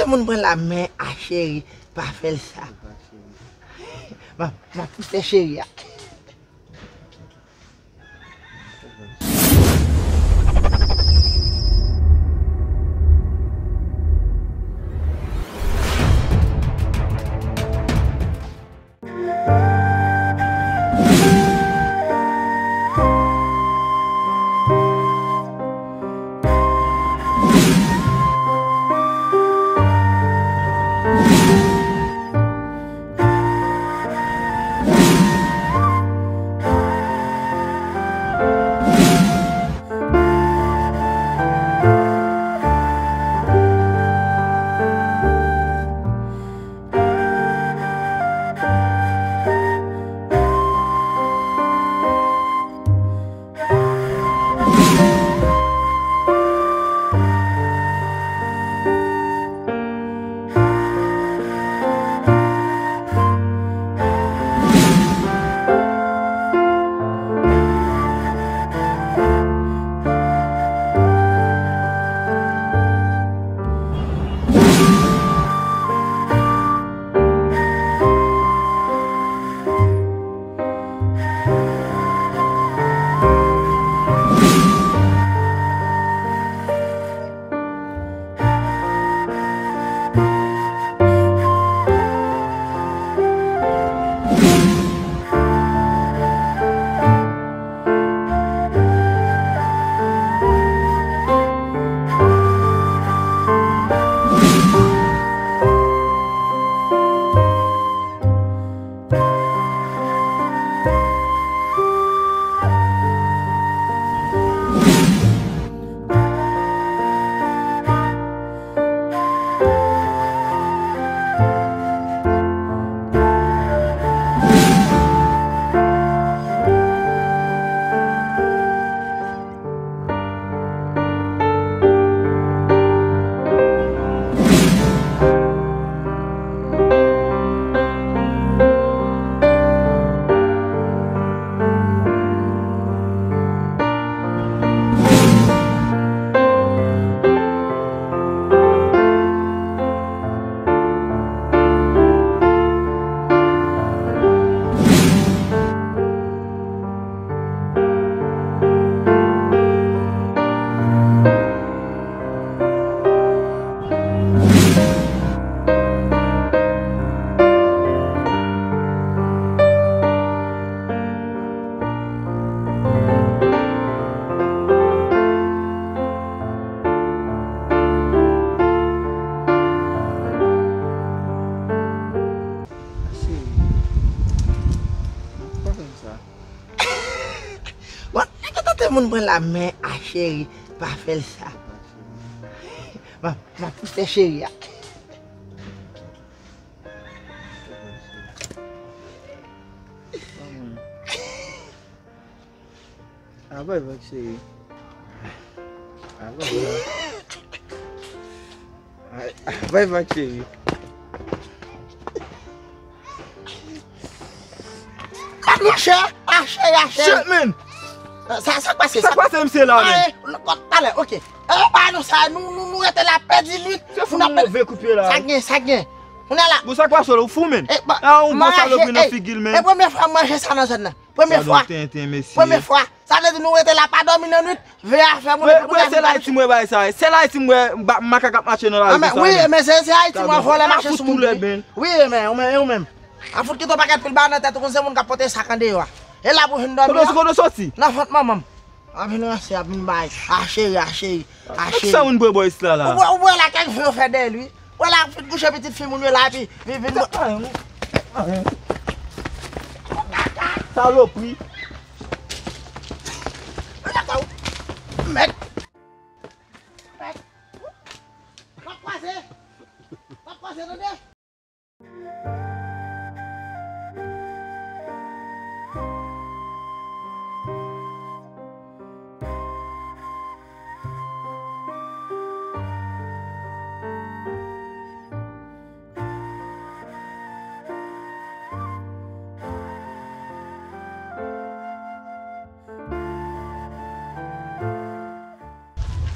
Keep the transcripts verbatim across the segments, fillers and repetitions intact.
Moun pran la men a cheri, pa fè l sa. M ap, m ap pouse cheri a. Cheri, pa fè m sa. Bon, nèg yo tante moun pran la men a cheri, pa fè l sa. M ap, m ap pouse cheri a. Avay vag cheri. Avay vag. Ay, avay vag cheri. Monchè, achte, achte. Shit, man. Sa, sa k pase? Sa k pase, misye la, man? Ay, talè, ok. E, pa nou sa, nou, nou, nou rete la pèdi nwit. Se fou move kout pye la. Sa gen, sa gen. Kounye a la. Bon, sa k pase, ou fou, man? E, ba, a, ou bon salopri nan figi l, man. E premye fwa m manje sa nan zòn nan. Premye fwa. Premye fwa. Sa vle di nou rete la, pa dòmi nan nwit, veye afè moun. Mwen, mwen, se la Ayiti mwen bay sa. Se la Ayiti mwen, makak ap mache nan lari sa. Wi, men se, se Ayiti mwen vòlè mache sou moun. Wi, men, ou menm, ou menm. A fout kite yon pakèt pil bagay nan tèt ou, konn se moun k ap pote sak andeyò a. E la pou vin dòmi a. Kote w soti? Nan vant manman m. Ap vin ranse, ap vin bay. A cheri, a cheri, a cheri. Sa moun bwè bwè isi la la. Ou bwè, ou bwè la kèk ve yo fè dèyè l wi. Ou wè la ap fin kouche pitit fi moun yo la epi vin, vin. Salopri. Mèt. Mèt. W ap kwaze. W ap kwaze, tande?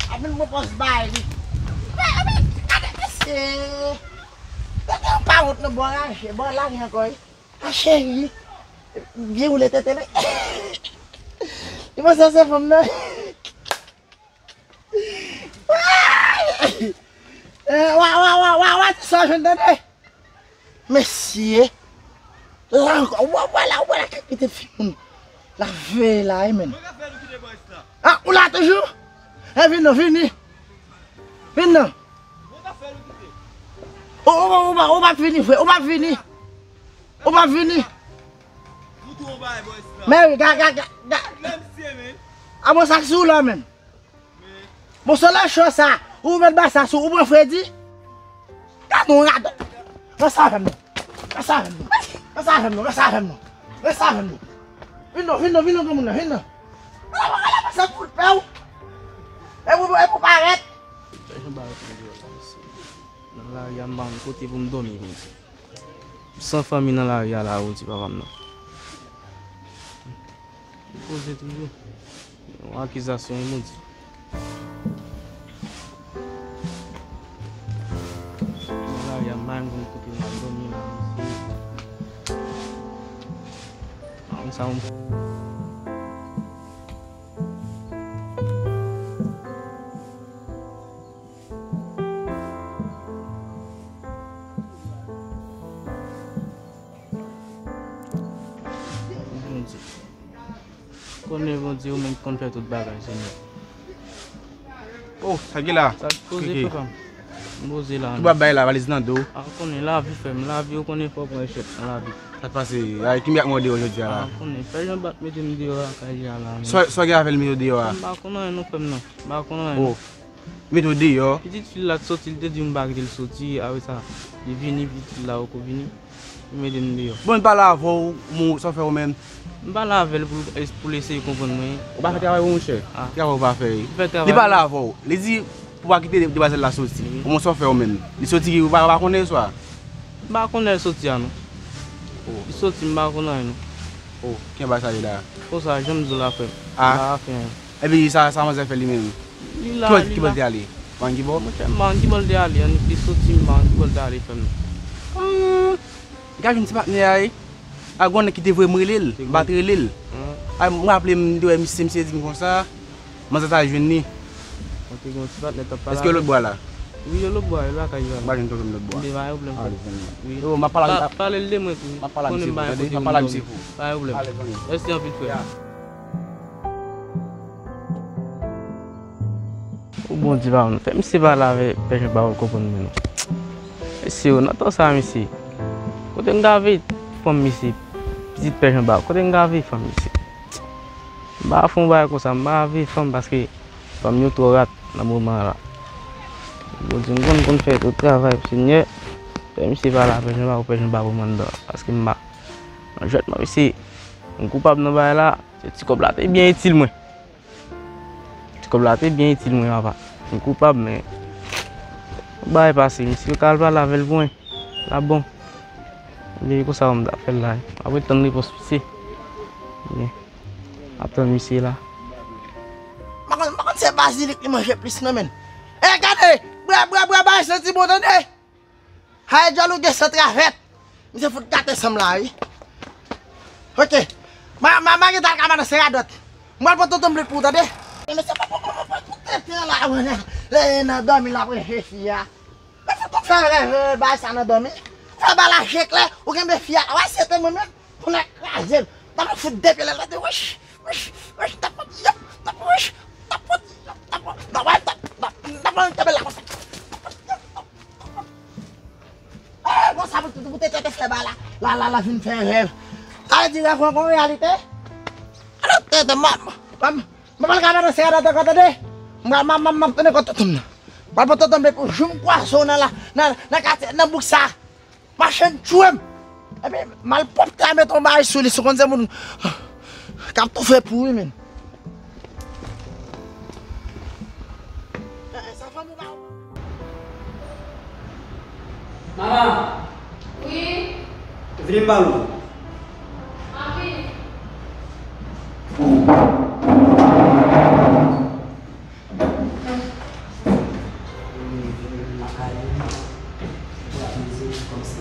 Ap vin pran pòz bay li. Gade mesye. A wont nan bò raje, bò lage ankò wi. A cheri. Byen woule tete li. Li panse se fanm nan. Eh, wa, wa, wa, wa, wa, ti sa jwenn tande. Mesye. La ankò, wa, wa la, wa la, kite fi moun. La veye la, wi, men. Ah, ou la toujou? Eh, vin non, vini. Vin non. Ou, ou, ou, ou, pa, ou pa vini, frè, ou pa vini. Ou pa vini. Men, ga, ga, ga, ga. A bon, sa ki sou la, men. Bon, se lè cho sa, ou met ba sa sou, ou pran fredi. Gad yon rad. Ranse avè m non. Ranse avè m non. Ranse avè m non. Ranse avè m non. Ranse avè m non. Vin non, vin non, vin non, granmoun nan, vin non. Ala, ala, pase pou l pè w. E pou, e pou parèt. Nan lari a, m pa konn kote pou m dòmi, Bondye. M san fanmi nan lari a la, Bondye, papa m nan. M poze toujou. Yon akizasyon, wi, Bondye. Nan lari a, m pa menm konn kote m ap dòmi la, mesye. A, m sa, m Bondye. Konnen Bondye, ou menm ki konn fè tout bagay, Senyè. Oh, sa ki la? Sa k poze, frè m? M poze la. Ki w ap bay la, valiz nan do? A, ou konnen lavi, frè m, lavi, ou konnen fò w pran echèk nan lavi. Sa k pase? Ay, ki mirak mwen deyò jodi a la? A, ou konnen, pè Jean Bart mete m deyò lakay li a la, men. Sa, sa w gen avè l mete w deyò a? M pa konn anyen non, frè m, non. M pa konn anyen non. Oh. Mete w deyò. Pitit fi l la t soti, li te di m pa kite l soti, apre sa, li vini, pitit la poko vini, li mete m deyò. Bon, li pale avè w, bon, sa w fè ou menm? M pale avè l pou, pou l eseye konprann mwen. Ou pa fè travay ou, monchè? A. Ki travay ou pa fè? Li fè travay. Li pale avè w. Li di pou w pa kite demwazèl la soti. Wi. Bon, sa w fè ou menm? Li soti, ou pa, ou pa konnen swa? M pa konnen l soti a, non. Oh. Li soti, m pa konnen, non. Oh, ki anba sa ye la? Konsa, jan m di w la, frè m. A. M pa fè anyen. Epi sa, sa manzè fè li menm? Li la, ki bò, li la. Ki bò l te ale? Mangi bò? Monchè, mangi bò l te ale, an, li te soti, mangi bò l te ale, frè m. Ah, li ka jwenn ti patnè a, wi. A, gon nèg ki te voye m rele l, m pa t rele l. Ah. A, m raple m, m te wè misye, misye di m konsa, manzè ta jwenn li. Mwen te gen yon ti patnè t ap pale avè l. Èske yo lòt bò a la? Wi, yo lòt bò a, yo lakay yo a. M pa jwenn pwoblèm lòt bò a. M te bay pwoblèm, frè m. Ale, zanmi. Wi. Yo, m ap pale, pa-, pale l de mwen tou, wi. M ap pale a misye pou, tande? M ap pale a misye pou. Pa gen pwoblèm. Ale, zanmi. Reste anpil, frè. Ya. O Bondye, pa m fè misye pale avè pè Jean Bart konprann mwen non. Mesye, o nan tan sa, mesye. Kote m ka veye fanm misye? Pitit pè Jean Bart, kote m ka veye fanm misye? M pa fè yon bagay konsa, m pa veye fanm paske fanm yo twò rat nan moman la. Bondye, m konn, konn fè tout travay, Senyè. Fè misye pale avè pè Jean Bart, pè Jean Bart pou m anndan, paske m pa nan jwèt mwen, mesye. M koupab nan bagay la, se ti kòb la te byen itil mwen. Ti kòb la te byen itil mwen, papa. M koupab, men yon bagay pase, misye ka al pale avè l pou mwen. La bon. Li konsa m ta fè l la. M ap ret tann repons misye. Byen. M ap tann misye la. M pa konn, m pa konn se bazilik li manje plis non, men. E gade! Bwè, bwè, bwè, bagay santi bon, tande! Hay djòl ou gen san travèt. Misye fout gate san m la, wi. Ok. Ma, ma, ma gentan al ka madan se radòt. M pral pran tonton Blit pou ou, tande? Men mesye, pa, pa, pa, pa, pa, tout tenten la, wè, nan, nan dòmi l ap reflechi a. Men fout ou fè rèv, eh, bagay sa nan dòmi. Fè bagay la je klè, ou kenbe fi a. Wè, si se te mwen menm, pou nèg kraze m. Ban m fout de pye lè l tande, wich, wich, wich, tapot, yap, tap, wich, tapot, yap, tapot, nan wè, tap, tap, tap, kenbe la konsa. Eh, bon, sa pou, pou, pou te, te, te fè ba la. La, la, la, vin fè rèv. Sa vle di rèv ou ankò reyalite? Alò, te, te, m, m, m, m pral ka madan se radòt ankò, tande? M pral, m, m, m, m tounen kot tonton m nan. M pral pran tonton m pou jou m kwaze w nan la, nan, nan katye, nan bouk sa. Machann tchwem. Epi, malpwòpte a met yon bagay sou li, si w konn se moun k ap toufe pou wi, men. Manman! Wi? Vini m pale w. M ap vini. Vini, vini lakay ou. Ou ap mize kòmsi.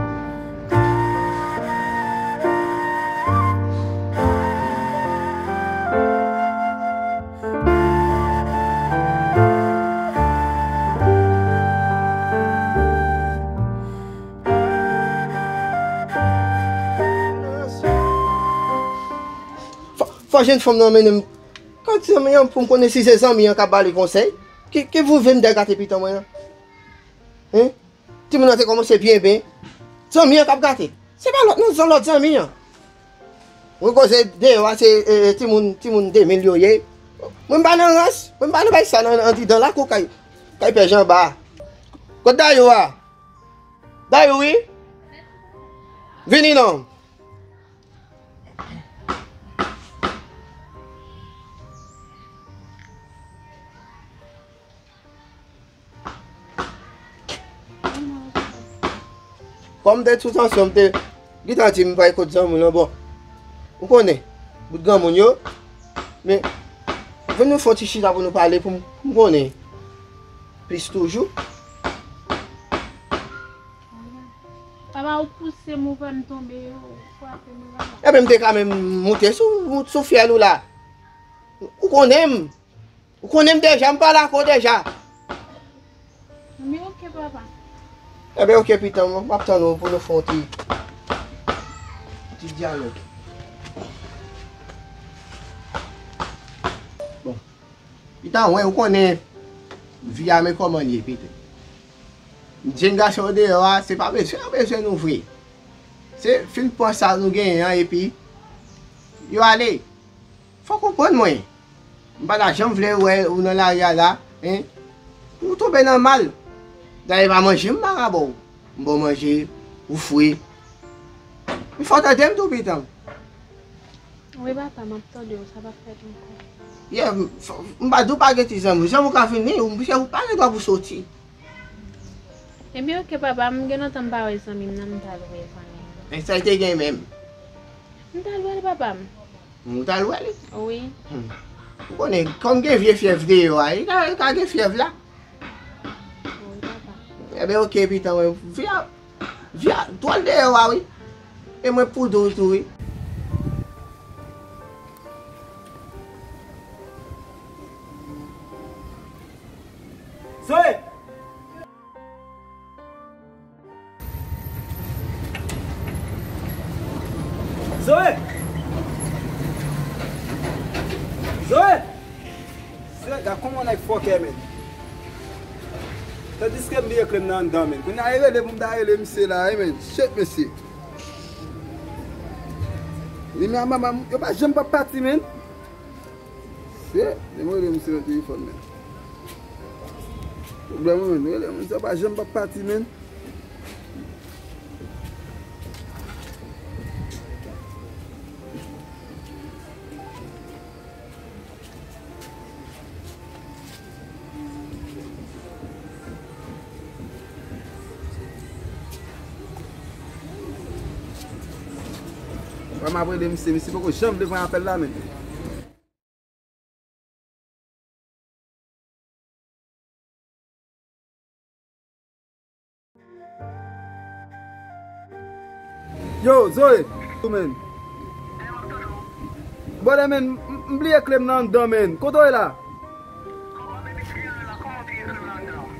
Fò, fò jèn fanm nan mennen m kay zanmi an pou m konnen si se zanmi an k ap ba li konsèy. Ki, ki vouve m dègate pitan mwen an? Hein? Timoun nan te kòmanse byen, byen. Zanmi an k ap gate. Se pa lòt non, se lòt zanmi an. Mwen koze deyò a, se, e, e, timoun, timoun de mil yo ye. Mwen m pa nan rans, mwen m pa nan bay sa nan, andidan lakou kay, kay pè Janba. Kot Dayou a? Dayou, wi? Vini non. Kòm m te sou tansyon, m te gentan di m pral kot zanmi w lan, bon. Ou konnen, bout granmoun yo. Men, vin nou fè yon ti chita pou nou pale, pou m, pou m konnen plis toujou. Papa, ou pouse m, ou fè m tonbe, ou frape m, papa. Ebyen, m te ka menm moute sou, sou fyèl ou la. Ou konnen m. Ou konnen m deja, m pale ak ou deja. Men oke, papa. Ebyen, oke, pitan, m ap tann ou pou nou fè yon ti, ti dyalòg. Bon. Pitan, wè, ou konnen vi a, men kòman l ye, pitan. Jèn gason deyò a, se pa bezwen yo bezwen nou vre. Se fin pran sa nou genyen an, epi yo ale. Fò w konprann mwen. M pa ta janm vle wè ou nan lari a la, en. Ou tonbe nan mal. Dayè, pa manje m pa ka ba w. M ba w manje, ou fre. Men fò w tande m tou, pitan. Wi, papa, m ap tande w, sa p ap fèt ankò. Yeah, m, fò, m pa di w pa gen ti zanmi. Zanmi w ka vini, ou, misye, ou pa gen dwa pou soti. Ebyen, oke, papa, m gen lontan m pa wè zanmi m nan, m t al wè zanmi m nan. E sa l te gen menm? M t al wè l, papa m. Ou t al wè li? Wi. Hmm. Ou konnen, kòm gen vye fyèv deyò a, li ka, li ka gen fyèv la. Wi, papa. Ebyen, oke, pitan, wè, vi a, vi a dwòl deyò a, wi. E mwen poud ou tou, wi. Zoe! Zoe! Zoe! Zoe, gad kòman w nèg fòkè, men. Tandiske m bliye kle m nan anndan, men. Kounye a e rele pou m ta rele misye la, wi, men. Shit, mesye. Limyè manman m, yo pa janm p ap pati, men. Shit, men m rele misye nan telefòn, men. Pwoblèm, men. Rele misye, yo pa janm p ap pati, men. Wè m ap rele misye, misye poko janm vle pran apèl la, men. Yo, Zoe, tou, men. Brother, men, m, m bliye kle m nan anndan, men. Kote w ye la?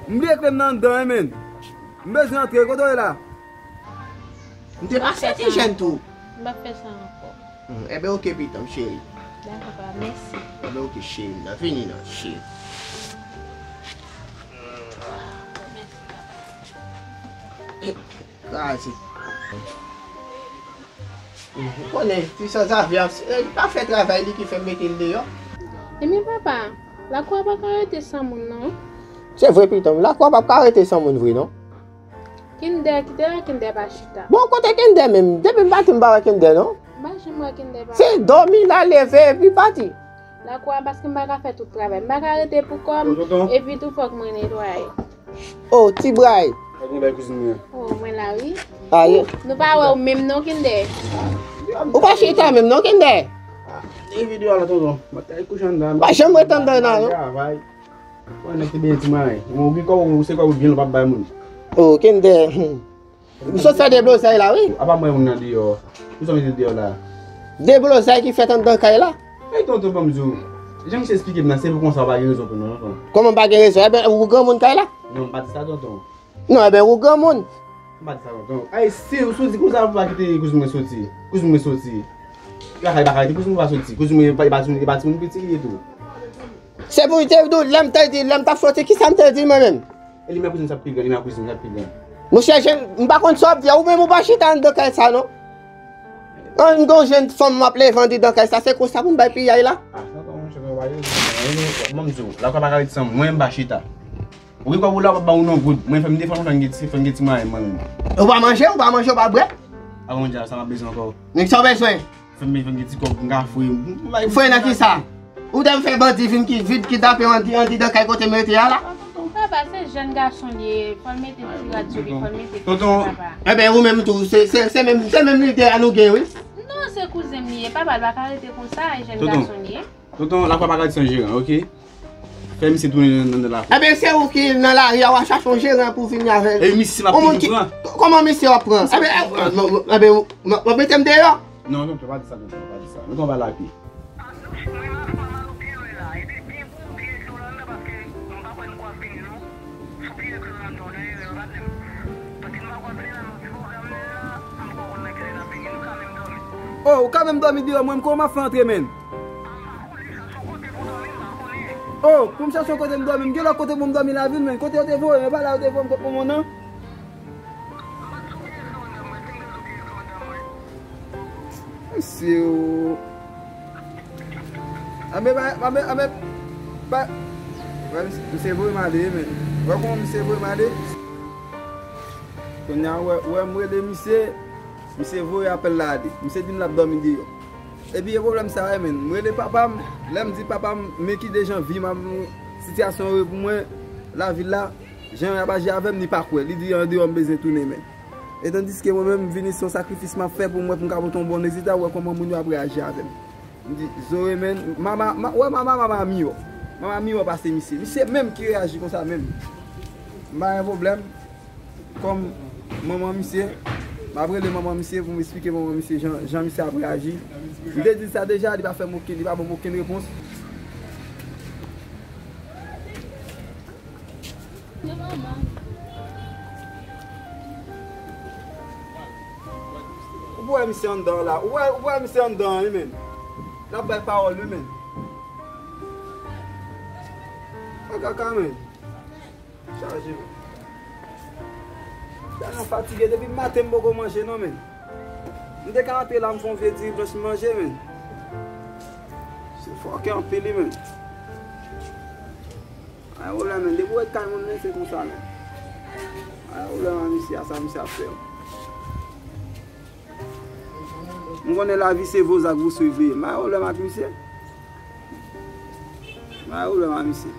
M bliye kle m nan anndan, wi, men. M bezwen antre, kote w ye la? M te pase ti jèn tou. M p ap fè sa ankò. Hmm, enben, oke, pitan m, cheri. Dakò, papa, mèsi. Enben, oke, cheri, m nan vini, non, cheri. Mèsi, papa. Kraze. Ou konnen, ti sanzave a, eh, li pa fè travay li ki fè m mete l deyò. Ebyen, papa, lakou a pa ka rete san moun, non. Se vre, pitan m, lakou a p ap ka rete san moun vre, non. Kinder, kite la, Kinder pa chita. Bon, kote Kinder menm? Depi m pati, m pa wè Kinder, non. M pa janm wè Kinder, papa. Se dòmi l al leve epi pati. Lakou a, paske m pa ka fè tout travay. M pa ka rete pou kò m, epi tou fòk mwen netwaye. Oh, ti bray. Sa gen bay kouzin mwen? Oh, mwen la, wi. Aye. Nou pa wè w menm non, Kinder. Ou pa chita menm non, Kinder. Ah, e videyo a la, tonton. Mwen te kouche anndan. Pa janm ret anndan nan, non. Travay. Wè, nèg te benyen ti mari. Mwen, ou gen kò, ou se kò ou byen, ou p ap bay moun. Oh, Kinder. M sot fè deblozay la, wi. Apa mwen moun nan deyò. Ou sa mete deyò la? Deblozay ki fèt anndan kay la. Ey, tonton, ban m di w. Jan misye esplike m nan, se pou konsa w pa gen rezon pou nou, tonton. Kòman m pa gen rezon? Enben, ou granmoun kay la? Non, m pa di sa, tonton. Non, enben, ou granmoun. M pa di sa, tonton. Ay, si, si w di konsa, pou pa kite kouzin mwen soti. Kouzin mwen soti. Lakay pa ka rete, kouzin mwen pa soti. Kouzin mwen, e pa, e pa timoun, e pa timoun piti li ye tou. Se pou li te di w, lè m te di, lè m t ap soti, kisa m te di mwen menm? E li menm kouzin sa pi gran, li menm kouzin sa pi gran. Monchè, jèn, m pa konn sa w ap di a, ou menm ou pa chita anndan kay sa non. An, m gon jèn fanm m ap leve andidan kay sa, se konsa pou m bay piyay la. Ah, sa pa monchè, sa pa yo, ban m di w, lakou a pa ka rete san mwen, m pa chita. Ou gen kòb ou la, w ap ban ou non goud. Mwen fè m defann, fè m gen ti, fè m gen ti mwayen mwen menm. Ou pa manje, ou pa manje, ou pa bwè? Avan manje a, sa m ap bezwen ankò. Men sa w bezwen? Fè m, fè m gen ti kòb, m ka fouye. Fouye nan kisa? Ou te fè bandi vin ki, vin kidnape w andidan kay kote m rete a la? Papa, se jèn gason li ye, fò l mete ti rad sou li, fò l mete ti papa. Enben, ou menm tou, se, se, se menm, se menm lide a nou gen, wi. Non, se kouzen m li ye, papa, l pa ka rete konsa, e jèn gason li ye. Tonton, lakou a pa ka rete san jeran, oke? Fè misye tounen nan, nan, nan lakou. Enben, se ou ki nan lari a, w a chache yon jeran pou vini avè l. E misye m ap toujou pran. Kòman misye w ap pran? Enben, enben, w ap mete m deyò? Non, tonton, pa di sa, tonton, pa di sa. Tonton, pa lapye. Oh, ou ka menm dòmi deyò, mwen, kòman m ap fè antre, menn? Oh, pou m chache yon kote m dòmi, m gen lòt kote pou m dòmi lavil, menn. Kote yo te voye m, e pa la yo te voye m kot Momon nan. Mesye, o. Anben, ba, anben, anben, ba, wè, misye, misye voye m ale, men. Wè kòman misye voye m ale? Kounye a, wè, wè, m rele misye, misye voye apèl la ale. Misye di m l ap dòmi deyò. Epi, e pwoblèm sa, wè, men. M rele papa m, lè m di papa m, men ki de jan vi m ap, sitiyasyon yo ye pou mwen, lavil la, jan y ap aji avè m, li pa kwè. Li di, andeyò, m bezwen tounen, men. E tandiske mwen menm, m vini, se yon sakrifis m ap fè pou mwen, pou m ka pote yon bon rezilta, wè kòman moun yo ap reyaji avè m. M di, Zoe, men, mama, ma, wè, mama, mama miyò. Mama miyò pase misye. Misye menm ki reyaji konsa menm. M pa gen pwoblèm. Kòm manman misye, m ap rele manman misye pou m esplike manman misye jan, jan misye ap reyaji. M te di l sa deja, li pa fè m okenn, li pa ban m okenn repons. Ou wè misye anndan la. Ou wè, ou wè misye anndan an, wi, men. L ap bay pawòl, wi, men. Mwen kaka, men. Chaje, men. Tèlman fatige, depi maten m poko manje, non, men. M te ka antre la, m fè yon vye diri blanch, m manje, men. Se fòkè anpil, wi, men. Ay, wòlè, men, depi w ret kay moun, men, se konsa, men. Ay, wòlè, man, misye a sa, misye ap fè. M konnen lavi se vozak vou swiv li ye. M pa gen pwoblèm ak misye. M pa gen pwoblèm ak misye.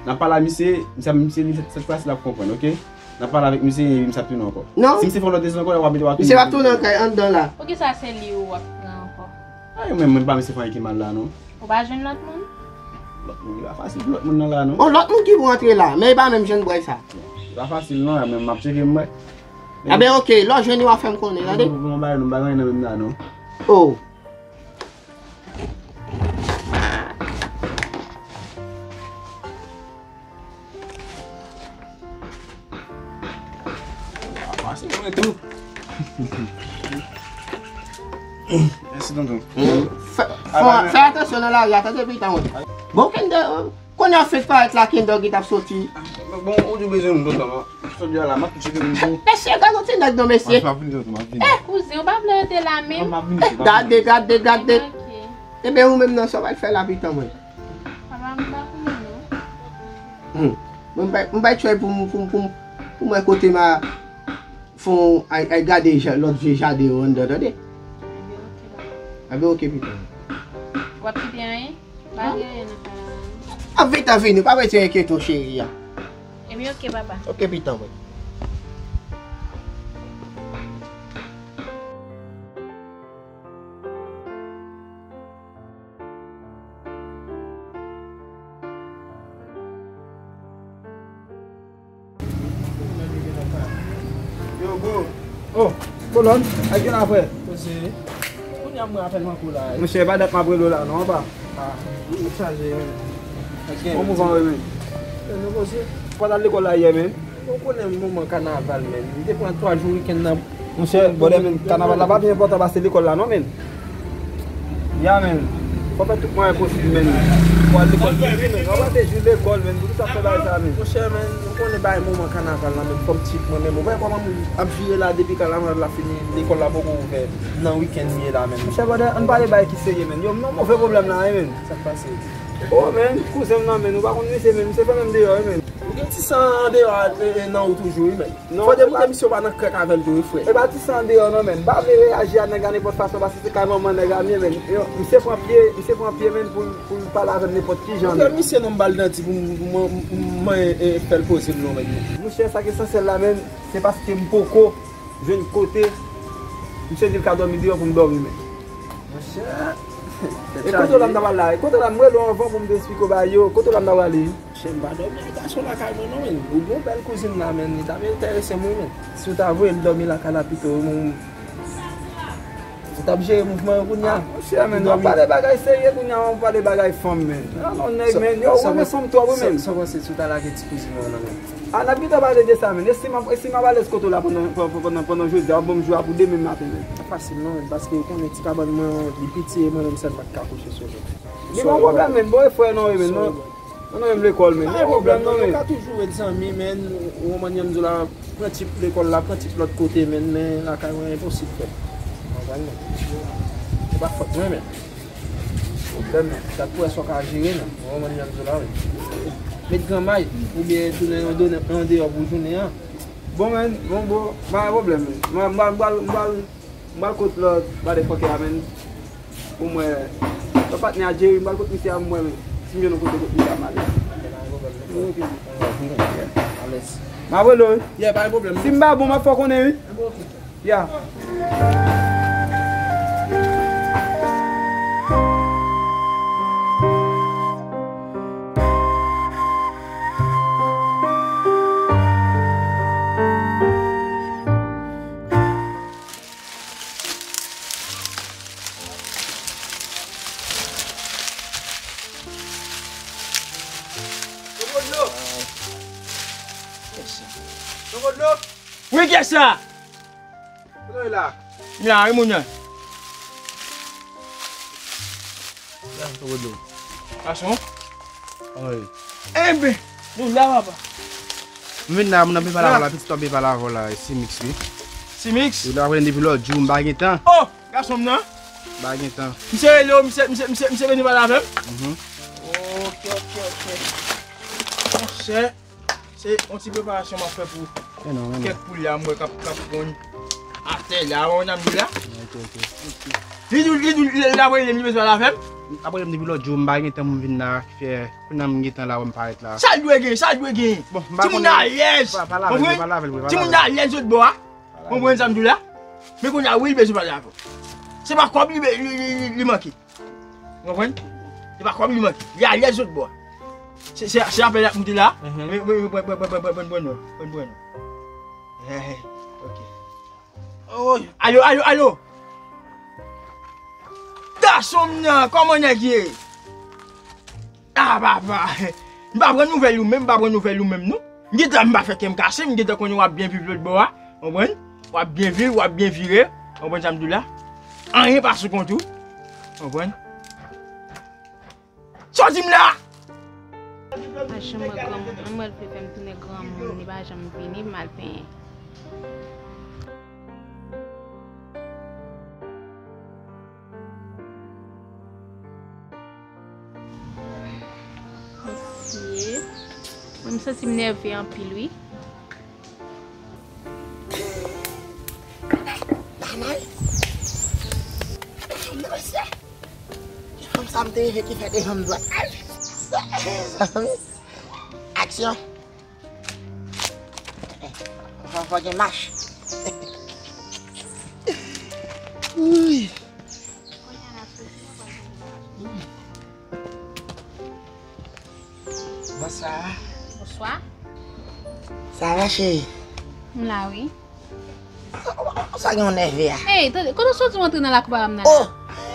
N ap pale a misye, misye, misye, sèt fwa si l ap konprann, oke? N ap pale avèk misye, epi misye ap tounen ankò. Non. Si misye fè yon lòt dezòd ankò, w ap mete w ap tounen. Misye p ap tounen kay anndan la. Poukisa se li ou ap pran ankò? Ay, ou menm, mwen pa misye fè anyen ki mal la, non. Ou pa jwenn lòt moun? Lòt moun, li pa fasil pou lòt moun nan la, non. Bon, lòt moun ki pou antre la, men e pa menm jan bway sa. Li pa fasil, non, men m ap tcheke m wè. Aben, oke, lè w jwenn li, w a fè m konnen, tande? Nou, nou, nou, nou, nou, nou, nou. Oh. Pase mwen tou. Mèsi, tonton. Fè, fè, fè atansyon nan lari a, tande, pitan mwen. Bon, Kende, kounye a fèk parèt la, Kende ki t ap soti. Bon, ou di w bezwen m tonton, non? Sot di a la, m ap cheke m pou. Mesye, gade yon ti nèg non, mesye. M ap vini, tonton, m ap vini. Eh, kouzen, ou pa vle rete la menm? M ap vini, m ap vini. Gade, gade, gade. Ok. Ebyen, ou menm nan, sa w al fè la, pitan mwen. Papa, m pa konnen, non. Hmm. Mwen, m bay, m bay tchwèy pou m, pou m, pou m, pou m wè kote m a fon, ay, ay gade ja-, lòt vye jaden yo anndan, tande? Ebyen, ok, papa. Ebyen, ok, pitan. W ap kite anyen? Pa gen anyen nan kay la, non. Ap vit, ap vini, pa mete enkyete w, cheri a. Ebyen, ok, papa. Ok, pitan mwen. Yo, bro. Oh, Kolòn, ak gen la, frè? Koze. Kounye a m wè apèl manke w la, wi. Monchè, pa dat m ap rele w la, non, pa. Ah, m chaje, men. Ak gen. Bon mouvman, wi, men. Men nou koze. Ou pa t al lekòl la yè, men? Ou konnen moman kanaval, men. M te pran twa jou wikenn nan. Monchè, bòdè, men, kanaval la pa pi enpòtan pase lekòl la, non, men. Ya, men. Fò fè tout mwayen posib, men. Pou al lekòl toujou, men. Ou pa te jou lekòl, men. Poukisa w fè bagay sa, men? Monchè, men, ou konnen bagay moman kanaval la, men. Fò m tchip mwen, men. Ou wè kòman m ap vire la depi kanaval la fini, lekòl la poko ouvè. Nan wikenn m ye la, men. Monchè, bòdè, ann pale bagay ki serye, men. Yo, m nan move pwoblèm la, wi, men. Sa k pase? Oh, men, kouzen m nan, men. Ou pa konn misye, men. Misye fè menm deyò, wi, men. Ou gen ti san andeyò a, e, e, nan ou toujou, wi, men. Non, fò demoute misye ou pa nan krèk avè l tou, wi, frè. E pa ti san andeyò, non, men. M pa vle reyaji a nèg la nenpòt fason, paske se kay manman nèg la m ye, men. Yo, misye pran pye, misye pran pye, men, pou l, pou l pale avè m nenpòt ki jan, men. Misye non m ba l danti pou m, pou m, pou m, e, fè l poze m, non, men. Monchè, sa k esansyèl la, men, se paske m poko jwenn kote misye di l ka dòmi deyò pou m dòmi, men. Monchè. E kote w la m ta pral la? E kote w la m rele w anvan pou m te esplike w bagay yo? Kote w la m ta prale? Monchè, m pa dòmi ak gason lakay mwen non, men. Ou gon bèl kouzin la, men. Li t ap enterese m, wi, men. Si w ta voye l dòmi lakay la pito, wi, men. Ou t ap jere mouvman yo kounye a. Ah, monchè, men, w ap pale bagay serye kounye a, w ap pale bagay fanm, men. Ah, non, nèg, men. Yo, ou renmen fanm twòp, wi, men. Sa w panse si w ta lage ti kouzin ou an nan men? Ah, n ap gentan pale de sa, men. E si m ap, e si m ap alèz kote w la pandan, pandan, pandan, pandan jodi a, w ap ban m jou a pou demen maten, men. Pa fasil, non, men, paske ou konnen ti kabann mwen, li piti, e mwen menm sèl m pa t ka kouche sou li. Li pa yon pwoblèm, men. Bon, e frè, non, wi, men, non. Non, non, menm lekòl, men. Pa gen pwoblèm, non, men. Nou ka toujou ret zanmi, men. Ou konprann jan m di w la, pran tip lekòl la, pran tip lòt kote, men, men lakay mwen enposib, frè. Ou konprann, men. Se pa fòt mwen, men. Pwoblèm, men. Sa pou wè sa w ka jere, men. Ou konprann jan m di w la, men. Met granmay, oubyen tounen yon done-, yon deyò pou jounen an. Bon, men, bon, bon, pa gen pwoblèm, men. Mwen, m pral, m pral, m pral, m pral kot lòt motherfucker a, men. Pou mwen, lòt patnè a Jerry, m pral kot misye a pou mwen, men. Si m jwenn yon kote kot misye a, m ale. Ok. Alèz. M ap rele w, wi. Yeah, pa gen pwoblèm. Si m pa bon, m ap fè w konnen, wi. Ok. Ya. Tonton Dlo! Tonton Dlo! Wi, kiyès sa? Kote w ye la? M la, wi, moun nan. Gason. Wi. Enben, nou la, papa. M vin la, moun nan pe pale avè w la, pitit ou pe pale avè w la, Simix, wi. Simix? Wi, l ap rele m depi lòt jou, m pa gen tan. Oh, gason m nan? M pa gen tan. Misye rele w, misye, misye, misye, misye vin pale avè m? Mhm. Ok, ok, ok. Monchè. Se yon ti preparasyon m ap fè pou kèk poulya m wè k ap, k ap ponn atè la, ou konn sa m di w la? Ok, ok. Li di w, li di w, li, l ap rele m, li bezwen pale avè m. Apre m depi lòt jou, m pa gen tan pou m vin la, ki fè, kounye a m gen tan la, wè m parèt la. Sa l dwe gen, sa l dwe gen. Bon, m pa konnen. Timoun nan alèz. Pale avè l, pale avè l, pale avè l. Timoun nan alèz lòt bò a. Konprann sa m di w la? Men kounye a, wi, li bezwen pale avè w. Se pa kòb li, li, li, li, li manke. Ou konprann? Se pa kòb li manke. Li alèz lòt bò a. Se, se, se apèl ap moute la. Mhm. Men, men, men, pran, pran, pran, pran, pran, pran, pran, pran. Hey, hey. Ok. Oh, alo, alo, alo. Gason m nan, kòman nèg ye? Ah, papa. M pa pran nouvèl ou menm, m pa pran nouvèl ou menm, non. M gentan, m pa fè kè m kase, m gentan konnen w ap byen viv lòt bò a. Konprann? W ap byen viv, w ap byen vire. Konprann sa m di w la? Anyen pa sou kont ou. Konprann? Sòti m la! Pa janm wè granmoun nan, mwen l vle fè m tounen granmoun, li pa janm vini, m al penyen. Mesye, mwen m santi m nève anpil wi. Danay. Mesye. Fanm sa m te reve ki fè devan m dwat. Ay, mezanmi. Aksyon. Fò, fò gen mach. Uy. Bonswa. Bonswa. Sa va, cheri? M la, wi. Sa gen yon nève a? Ey, tande, kote w soti w antre nan lakou papa m nan la? Oh!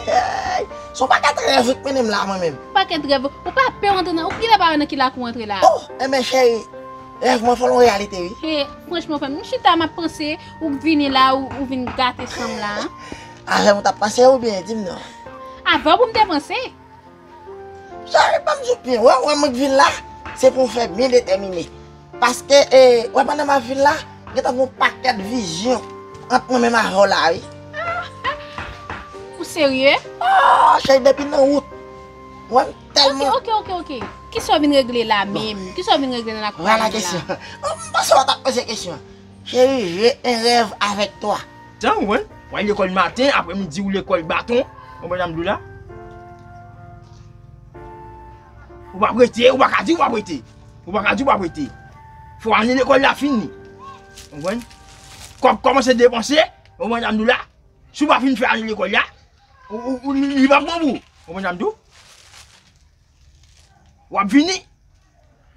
Hey! Se yon pakèt rèv ki mennen m la, mwen menm. Pakèt rèv? Ou pa pè w antre nan, ou genlè pa wè nan ki lakou w antre la? Oh! Enben, cheri, rèv mwen fè l yon reyalite, wi. Hey, franchman, frè m, m chita, m ap panse, ou k vini la, ou, ou vin gate san m la. Avè m ou t ap panse oubyen, di m non. Avè w pou m te panse. Cheri, ban m di w byen, wè, wè mwen k vin la, se pou w fè byen detèmine. Paske, e, wè, pandan m ap vin la, gentan gen yon pakèt vizyon ant mwen menm avè w la, wi. Ou serye? Oh, cheri, depi nan wout. Wè, m tèlman. Ok, ok, ok, ok. Kisa w vin regle la menm? Kisa w vin regle nan lakou la menm la? Vwala kesyon. M panse w t ap poze kesyon. Cheri, j'ai un rêve avec toi. Tan, ou konprann? W al lekòl maten, aprèmidi ou lekòl baton. Ou konprann sa m di w la? Ou p ap rete, ou pa ka di ou p ap rete. Ou pa ka di ou p ap rete. Fò ane lekòl la fini. Ou konprann? Kòb kòmanse depanse, ou konprann sa m di w la? Si w pa fin fè ane lekòl la, ou, ou, ou, li, li p ap bon pou ou. Ou konprann sa m di w? W ap vini.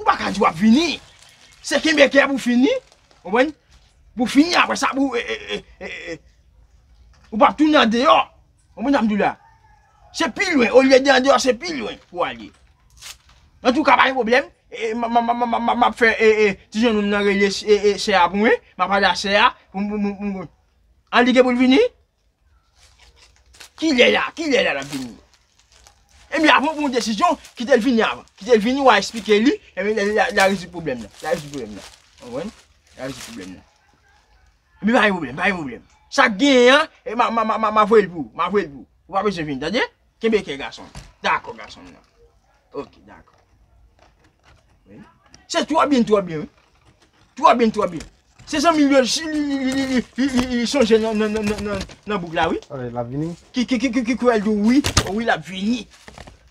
Ou pa ka di w ap vini. Se kenbe kè pou fini. Ou konprann? Pou fini, apre sa, pou, e, e, e, e, e, ou p ap tounen andeyò. Ou konprann sa m di w la? Se pi lwen. Olye de andeyò, se pi lwen pou ale. Antouka, pa gen pwoblèm. E, m, m, m ap fè, e, e, ti jennonm nan rele, e, e, sè a pou mwen. M ap pale a sè a. Pou m, pou m, pou m, pou m. An li gen pou l vini? Kilè la? Kilè la l ap vini? Ebyen, avan w pran yon desizyon, kite l vini avan. Kite l vini, w a eksplike li, ebyen, l a, l a, l a rezoud pwoblèm nan. L a rezoud pwoblèm nan. Ou konprann? L a rezoud pwoblèm nan. Ebyen, pa gen pwoblèm, pa gen pwoblèm. Sa k genyen an, e m a, m a, m a, m a, m a voye l pou ou. M a voye l pou ou. Ou pa bezwen vini, tande? Kenbe kè gason m. Dakò, gason m nan. Ok, dakò. Wi. Se twò byen, twò byen, wi. Twò byen, twò byen. Se zanmi l yo li, li, li sonje nan, nan, nan, nan, nan, nan bouk la, wi. Alè, l ap vini. Ki, ki, ki, ki, ki kwè l di w wi. O wi, l ap vini.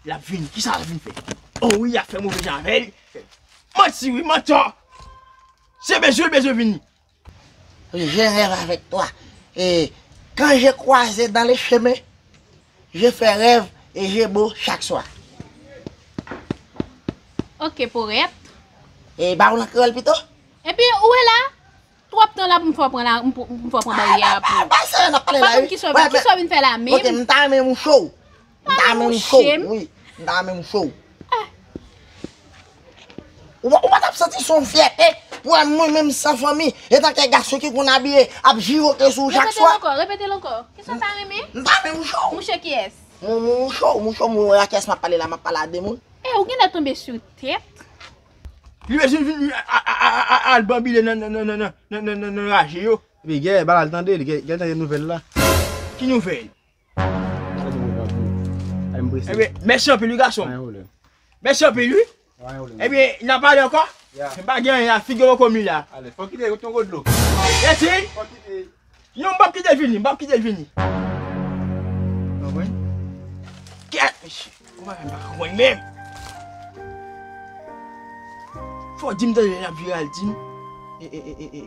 L ap vini. Kisa l ap vin fè? O wi, y ap fè move jan avè l. Manti, wi, mantò. Se bezwen l bezwen vini. Je rêve avec toi. Et quand je croise dans le chemin, je fais rêve et je beau chaque soir. Ok, porèt. E ba w nan kreyòl pito? Epi, ou wè la, twòp tan la pou m fè w pran la, m pou, m fè w pran baryè a pou ou. Ba sa n ap pale la, wi. Kisa w vin fè la menm? Ok, m ta renmen mouche w. M ta renmen mouche w, wi. M ta renmen mouche w. Ou pa, ou pa t ap santi se yon fyète pou wè mwen menm san fanmi, etanke gason ki konn abiye, ap jivoke sou w chak swa? Repete l ankò, repete l ankò. Kisa w ta renmen? M ta renmen mouche w. Mouche kiyès? Mou-, mou-, mouche w, mouche w, mwen wè a kiyès m ap pale la, m ap pale a demoun. E, ou genlè tonbe sou tèt. Li bezwen vin a, a, a, a, a, al banbile nan, nan, nan raje yo. Epi, Gè, ba l al tande, li, Gè, Gè tande nouvèl la. Ki nouvèl? Gade nouvèl la pou ou. Ay, m prese. Ebyen, mèsi anpil, wi, gason. Pa gen pwoblèm. Mèsi anpil, wi. Pa gen pwoblèm. Ebyen, n a pale ankò? Ya. M pa gen anyen a, figi w poko mi la. Ale, fò kite, yon gwo dlo. Eti? Fò kite. Non, m p ap kite l vini, m p ap kite l vini. Ou konprann? Kèt, mesye. Ou pa fè m pa konprann menm. Fò w di m tande lè l ap vire al di m. E, e, e, e, e.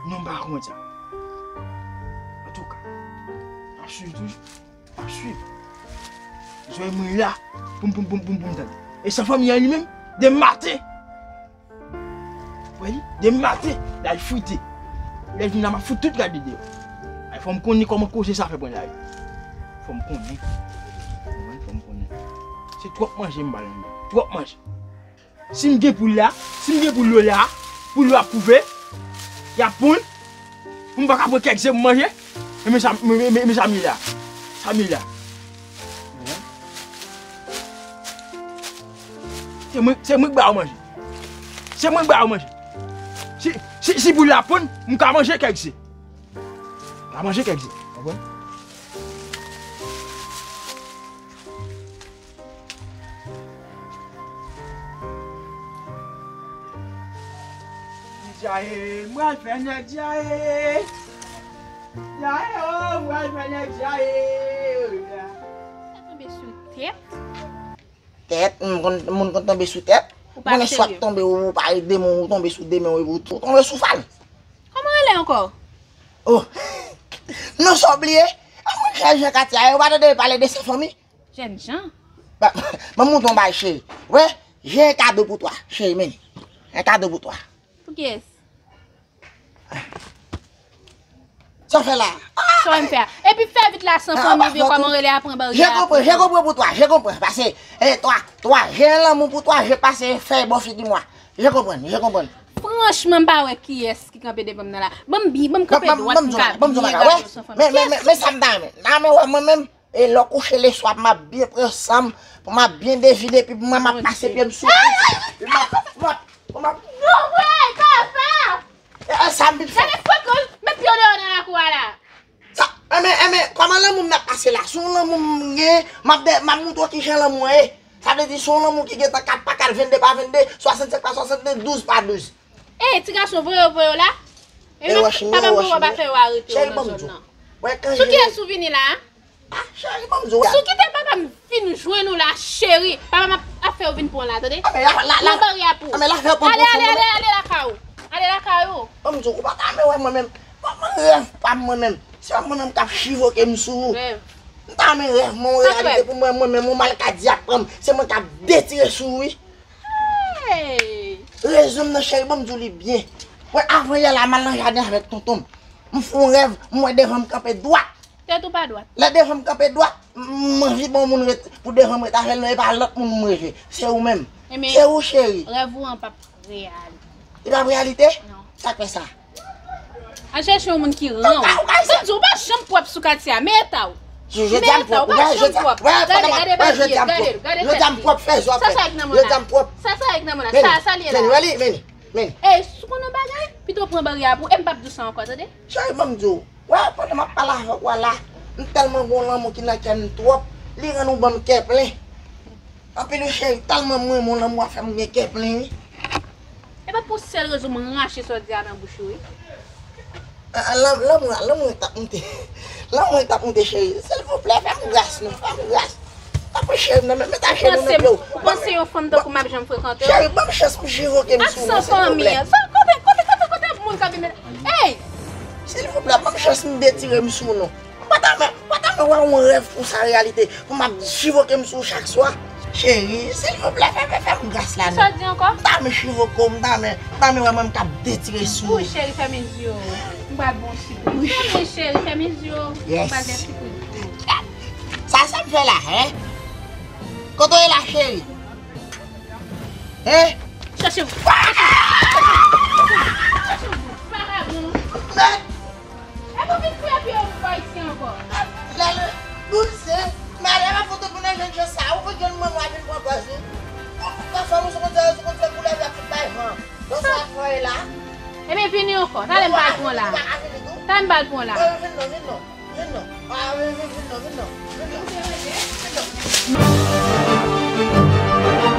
Non, m pa konprann sa. Antouka, m ap swiv toujou. M ap swiv. Zòrèy mwen la. Poum, poum, poum, poum, poum, tande. E san fanmi an li menm, demen maten. Wè li, demen maten, l al frite. Lè l vin la, m ap fout tout rad li deyò. Ay, fò m konnen kòman koze sa fè pran lari. Fò m konnen. Fò m konnen. Se twòp manje m ba l. Twòp manje. Si m gen poul la, si m gen poul yo la, poul yo ap kouve, y ap ponn, pou m pa ka pran kèk ze pou m manje, e men sa, men, men, men, men sa m ye la. Sa m ye la. Se mwen, se mwen k ba yo manje. Se mwen k ba yo manje. Si, si, si poul la ponn, m ka manje kèk ze. M ka manje kèk ze. Konprann? Djaye, m pral fè nèg djaye. Djaye, oh, m pral fè nèg djaye. Sa tonbe sou tèt. Tèt, moun konn, moun konn tonbe sou tèt. Ou pa serye. Moun swa tonbe, ou pa ede moun, ou tonbe sou de men, ou, ou tonbe sou fal. Kòman rele ankò? Oh. Non, sa w bliye? A moun chanje katye a, yo pa tande pale de san fanmi? Jènjan. Ba, ban m montre yon bagay, cheri. Wè, j'ai un cadeau pour toi, cheri, men. Un cadeau pour toi. Pou kiyès? Sa w fè la? Sa w fè a? Epi fè vit la san fanmi, oubyen kòman rele a pran barye a. Je comprends, je comprends pour toi, je comprends. Pase, eh, toi, toi, j'ai un amour pour toi, je passe fè bò figi mwen. Je comprends, je comprends. Franchman, m pa wè kiyès ki kanpe devan m nan la. Ban m byen, ban m kanpe dwat, m ka byen gade w san fanmi. Men, men, men, men sa m ta renmen. Nan men wè mwen menm, e lè w kouche leswa, m ap byen pran san m, pou m ap byen devine, epi mwen m ap pase pye m sou. Epi m ap, m ap, m ap. Non, wè, papa! E, e, sa m vin fè. Gade frekans, met pye w deyò nan lakou a la. Sa, enben, enben, kòman lanmou m ap pase la? Se yon lanmou m gen, m ap de, m ap montre w kijan lanmou an ye. Sa vle di, se yon lanmou ki gentan kat pa kat, vennde pa vennde, swasannsenk pa swasannde, douz pa douz. Ey, ti gason, voye yo, voye yo la. E wè, cheri, papa m poko pa fè yo arete w nan zòn nan. Sou kiyès ou vini la a? Ah, cheri, ban m di w. Si w kite papa m vin jwenn ou la, cheri, papa m ap, ap fè yo vin pran w la, tande? Pran barye a pou ou. Ale, ale, ale, ale lakay ou. Ale lakay ou. Ban m di w, ou pa ta renmen wè mwen menm. Ban m rèv pa m mwen menm. Se pa mwen menm k ap chivoke m sou ou. M ta renmen rèv mwen yon reyalite pou mwen, mwen menm, yon malkadi ap pran m. Se mwen k ap detire sou ou, wi. Rezon m nan, cheri, ban m di w li byen. Wè, avan yè la, m al nan jaden avèk tonton m. M fè yon rèv, m wè devan m kanpe dwat. Tèt ou pa dwat. Lè devan m kanpe dwat, m, m anvi bon moun ret, pou devan m ret avè l, non, e pa lòt moun m reve. Se ou menm. Se ou, cheri. Rèv ou an p ap reyalite. Li p ap reyalite? Non. Sa k fè sa? Al chèche yon moun ki ran w. Ou ka, ou ka, ban m di w, ou pa janm pwòp sou katye a. Men eta w. Men eta w, ou pa janm pwòp. Gade, gade bagay, gade, gade tèt li. Sa, sa ek nan men w la? Sa, sa ek nan men w la? Sa, sa li ye la? Men, men, men. Ey, si w konn yon bagay, pito w pran barye a pou ou, e m p ap di w sa ankò, tande? Cheri, ban m di w. Wè, pandan m ap pale avèk ou a la, m tèlman gen yon lanmou ki nan kè m twòp, li rann ou ban m kè plen. Anpil wi, cheri, tèlman m renmen w, lanmou a fè m gen kè plen, wi. E pa pou sèl rezon m rache sa w di a nan bouch ou, wi. Ah, ah, lan-, lanmou, lanmou t ap moute. Lanmou t ap moute, cheri. Silvouplè, fè m gras, non. Fè m gras. Tanpri, cheri, non, men, met ajenou nan pye w. Ou panse yon fanm tankou m ap janm frekante w? Cheri, ban m chans pou m chivoke m sou ou, non, silvouplè. Sa, kote, kote, kote, kote moun k ap vin met. Ey! Silvouplè, ban m chans pou m detire m sou ou, non. M pa ta renmen, m pa ta renmen wè yon rèv konsa reyalite, pou m ap chivoke m sou ou chak swa. Cheri, silvouplè, fè, fè, fè m gras la, non. Sa w di ankò? M ta renmen chivoke w, m ta renmen, m ta renmen wè mwen m t ap detire sou ou. Wi, cheri, fèmen zye w. M pral bon ti kou. Wi. Fèmen, cheri, fèmen zye w. Yes. M pral fè ti kou. Sa, sa m fè la, en? Kote w ye la, cheri? En? Chèche m. Chèche m. Chèche m. Vagabon. Mèt. E pou vin fè pye w pa isi ankò. Lale, bouzè, madanm ap fout ou pou nan jèn jan sa, ou fout jwenn manman vin pran pòz ou. Ou fè fanm ou sou konn fè, sou konn fè koulè vè tout bay van. Donk sa ap fè la. Ebyen vini ankò, talè m pral pran la. Talè m pral pran la. Vin non, vin non, vin non. Ah, vin, vin, vin non, vin non. Vin non. Vin non.